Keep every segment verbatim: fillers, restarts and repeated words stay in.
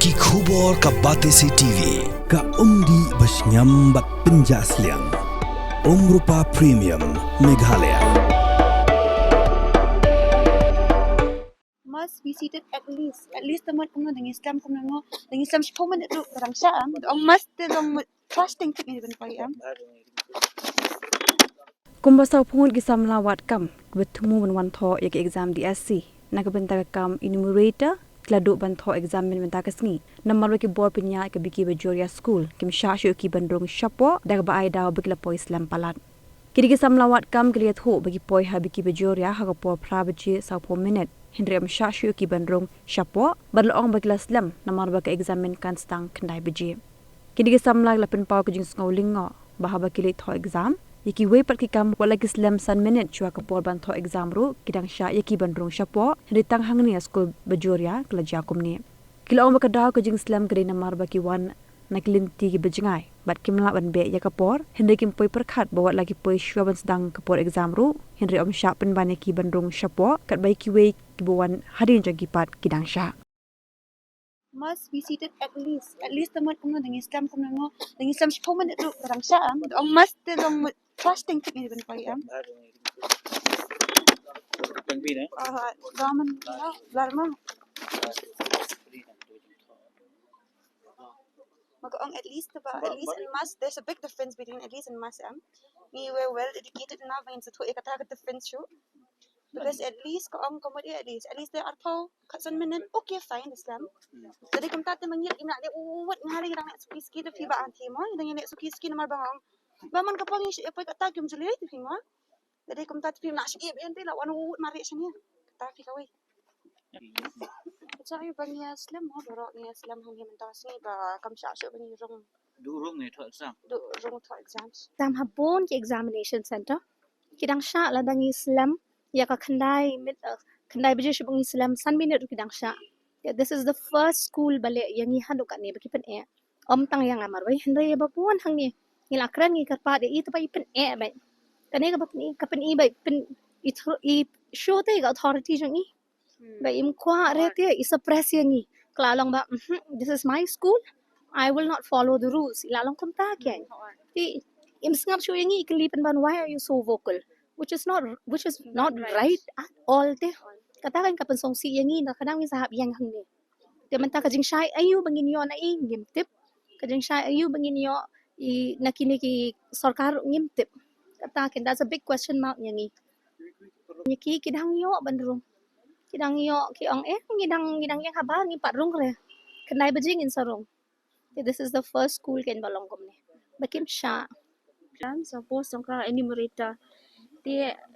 Ki khubor ka Batesi T V, ka umdih ba shngiam bad pynjah sliang. Umrupa Premium, Meghalaya. Must be seated at least. At least te mut kumno, dang ïa slem kumno, dang ïa slem shiphew minit ruh ka dang shah em. Ong must te long mut fasting tik ni ban poi em. Kumba saw phew ngut ki samla wad kam kiba thmu ban wan thoh ïa ka exam D S C na ka bynta ka kam enumerator, ki la duh ban thoh exam mynta ka sngi. Namar ba ki bor pynïaid ka Biki Bajoria School kim shah shuh ïa ki ban rung shapoh, da kaba ai daw ba ki la poi slem palat. Ki dei ki samla wad kam ki la ïathuh ba ki poi ha Biki Bajoria ha ka por phra baje saw phew minit, hynrei ym shah shuh ïa ki ban rung shapoh, bad la ong ba ki la slem namar ba ka exam mynkan sdang khyndai baje. Ki dei ki samla ki la pynpaw ka jingsngew lyngngoh ba haba ki leit thoh exam ïa kiwei pat ki kam, wat la ki slem san minit shuwa ka por ban thoh exam ruh, ki dang shah ïa ki ban rung shapoh, hynrei tang hangne ha skul Bajoria ka la jia kumne. Ki la ong ba ka daw ka jingslem ka dei namar ba ki wan na ki lynti kiba jngai bad kim lah ban beh ïa ka por, hynrei kim poi pyrkhat ba wat la ki poi shuwa ban sdang ka por exam ruh, hynrei ym shah pynban ïa ki ban rung shapoh, katba ïa kiwei kiba wan hadien jong ki pat ki dang shah. Must be seated at least. At least te mut kumno, dang ïa slem kumno, dang ïa slem shiphew minit ruh ka dang shah em. Ong must te long mut fasting tik ni ban poi em. Ah, Raman, no, Rama. Ma ka ong at least te ba, at least and must, there's a big difference between at least and must em. Ngi, we're well educated enough, ngin sa thoh ïa kata ka difference shuh. Because at least ka ong ka mut ïa at least, at least te arphew khatsan minit, okay, fine, da slem. Te dei kumta te ma ngi, ngi la leh u wat, nga leh, ngi dang leh suki suki te phi ba anti mo, ngi dang leh suki suki namar ba nga ong ba man ka por ngi shu ïa poi kata kim ju leh te phi mo. Te dei kumta te phi la shu ïa ba ïa te la wan u wat mareh shane. Kata phi kawei. Sorry, ba ngi ïa slem mo, baroh ngi ïa slem hangne mynta ka sngi ba kam shah shuh ba ngi rung. Duh rung ngi thoh exam. Duh rung thoh exams. Tam ha bun ki examination center. Ki dang shah lada ngi slem ïa ka khyndai min-, eh, khyndai baje shuh ba ngi slem, san minit ruh ki dang shah. Yeah, this is the first school ba leh ïa ngi haduh katne ba ki pyneh. Ym tang ïa nga marwei, hynrei ïa ba bun hangne. Ngi la kren, ngi kyrpad ïa i, te ba i pyneh beit. Kane kaba pyneh, ka pyneh ba i pyn-, i thru-, i show te ka authority jong i. Ba im kwah re te i suppress ïa ngi. Ka la long ba, "Mhm, this is my school. I will not follow the rules." I la long kumta kein. Te im sngap shuh ïa ngi, i kylli pynban, "Why are you so vocal?" Which is not, which is not right at all te. Kata kan ka pynsngewsih ïa ngi, na ka dang ngi sa hap ïeng hangne. Te mynta ka jingshai aïu ba ngin ïoh na i ngim tip. Ka jingshai aïu ba ngin ïoh i na kine ki sorkar ngim tip. Kata kin, that's a big question mark ïa ngi. Ngi ki, ki dang ïoh ban rung. Ki dang ïoh, ki ong, eh, ngi dang, ngi dang ïeng haba ngi pat rung re. Khyndai baje ngin sa rung. Te this is the first school kin ba long kumne. Ba kim shah. Exam sa post jong ka enumerator. Te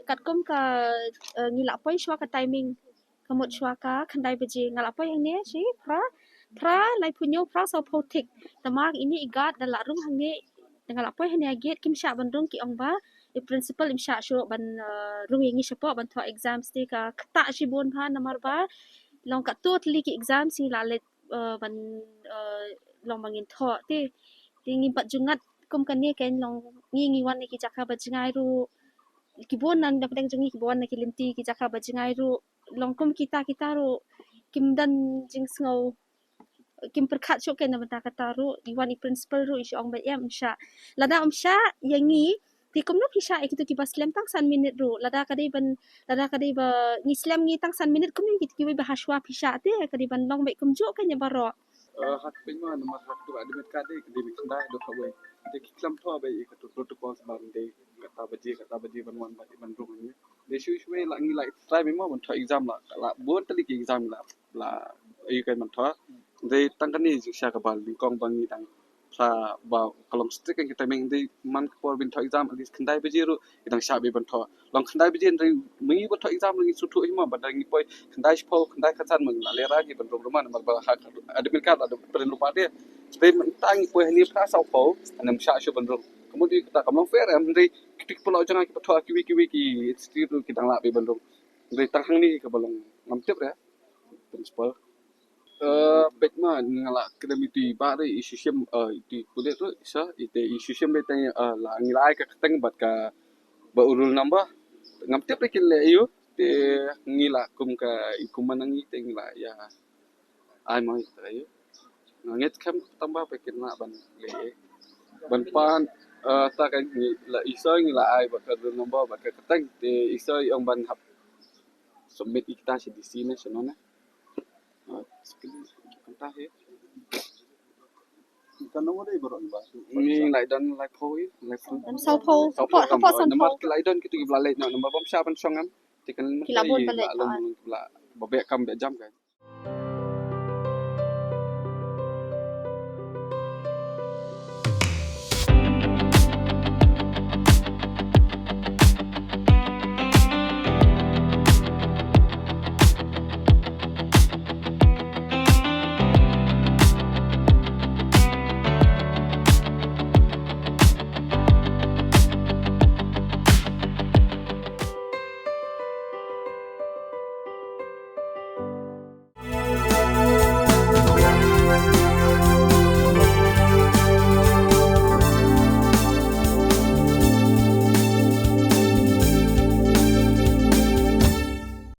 katkum ka, eh, ngi la poi shuwa ka timing. Ka mut shuwa ka khyndai baje nga la poi hangne shi phra, phra laiphew hynñiew, phra sawphew thik. Te ma ine i guard da la rung hangne, te nga la poi hangne ha gate, kim shah ban rung, ki ong ba i principal im shah shuh ban, eh, rung ïa ngi shapoh ban thoh exams. Te ka ktah shibun bha namar ba long katto tylli ki exams ngi la leit, eh, ban, eh, long ba ngin thoh te. Te ngi pat ju ngat kum kane kein, long ngi, ngi wan na ki jaka ba jngai ruh. Ki bun na dang pdeng jong ngi kiba wan na ki lynti ki jaka ba jngai ruh, long kum kita, kita ruh kim don jingsngew, kim pyrkhat shuh kein na bynta kata ruh. I wan i principal ruh i shu ong ba em, ym shah. Lada ym shah ïa ngi, te kumno phi shah ïa kito kiba slem tang san minit ruh? Lada ka dei ban, lada ka dei ba ngi slem ngi tang san minit, kumno ïa kito kiwei ba ha shuwa phi shah te? Ka dei ban long beit kumjuh kein ïa baroh. Eh, ha ka pynma namar ha ka admit card dei, dei khyndai haduh kawei. Te ki khlem thoh beit ïa kato protocol ba dei kata baje, kata baje ban wan, ba dei ban rung ïa ngi. Dei shuh shuh la ngi la try beit mo ban thoh exam la, la bun tylli ki exam la, la ïa ka ban thoh. Dei tang kane jingshisha kaba nyngkong ba ngi dang sa ba ka long strict ka timing, dei man ka por ban thoh exam at least khyndai baje ruh ngi dang shah beit ban thoh. Long khyndai baje, hynrei ma ngi ban thoh exam ruh ngi sngewthuh hi mo, ba dang ngi poi khyndai shiphew, khyndai khatsan ma ngi la leh ra ngi ban rung ruh mo, namar ba ha admit card la da print lypa de. Dei mynta ngi poi hangne phra sawphew, ngam shah shuh ban rung. Ka mut dei kata kam long fair em, hynrei kito ki paralok jong nga kiba thoh ha kiwei kiwei ki institute ruh ki dang lah beit ban rung. Hynrei tang hangne kaba long ngam tip re, principal. Eh, peit ma nga la kren ïa iti ba re, i shu shim, eh, iti pulit ruh, i sa, ite i shu shim beit tang, eh, la ngi la ai ka kyrteng bad kaba u roll number. Ngam tip re kin leh aïu, te ngi la kum ka i kum ma ngi te ngi la ïa ai ma ïa ta aïu. Nga ngeit skhem tang ba phi kynmaw ban leh, eh. Ban pan, eh, ta ka ngi la isa ngi la ai bad ka roll number bad ka kyrteng, te isa i ong ban hap submit ïa kita sha D C ne sha none. Ah, skhem kumta hi. Ka number dei baroh ni ba. Ni lai don lai phew, lai phew. Don saw phew. Saw phew. Hapoh, hapoh san phew. Namar ki lai don kitu ki ba la leit noh, namar bym shah ban shong em. Te kan ki la bun ba leit noh. Ba beh kam beh jam kan.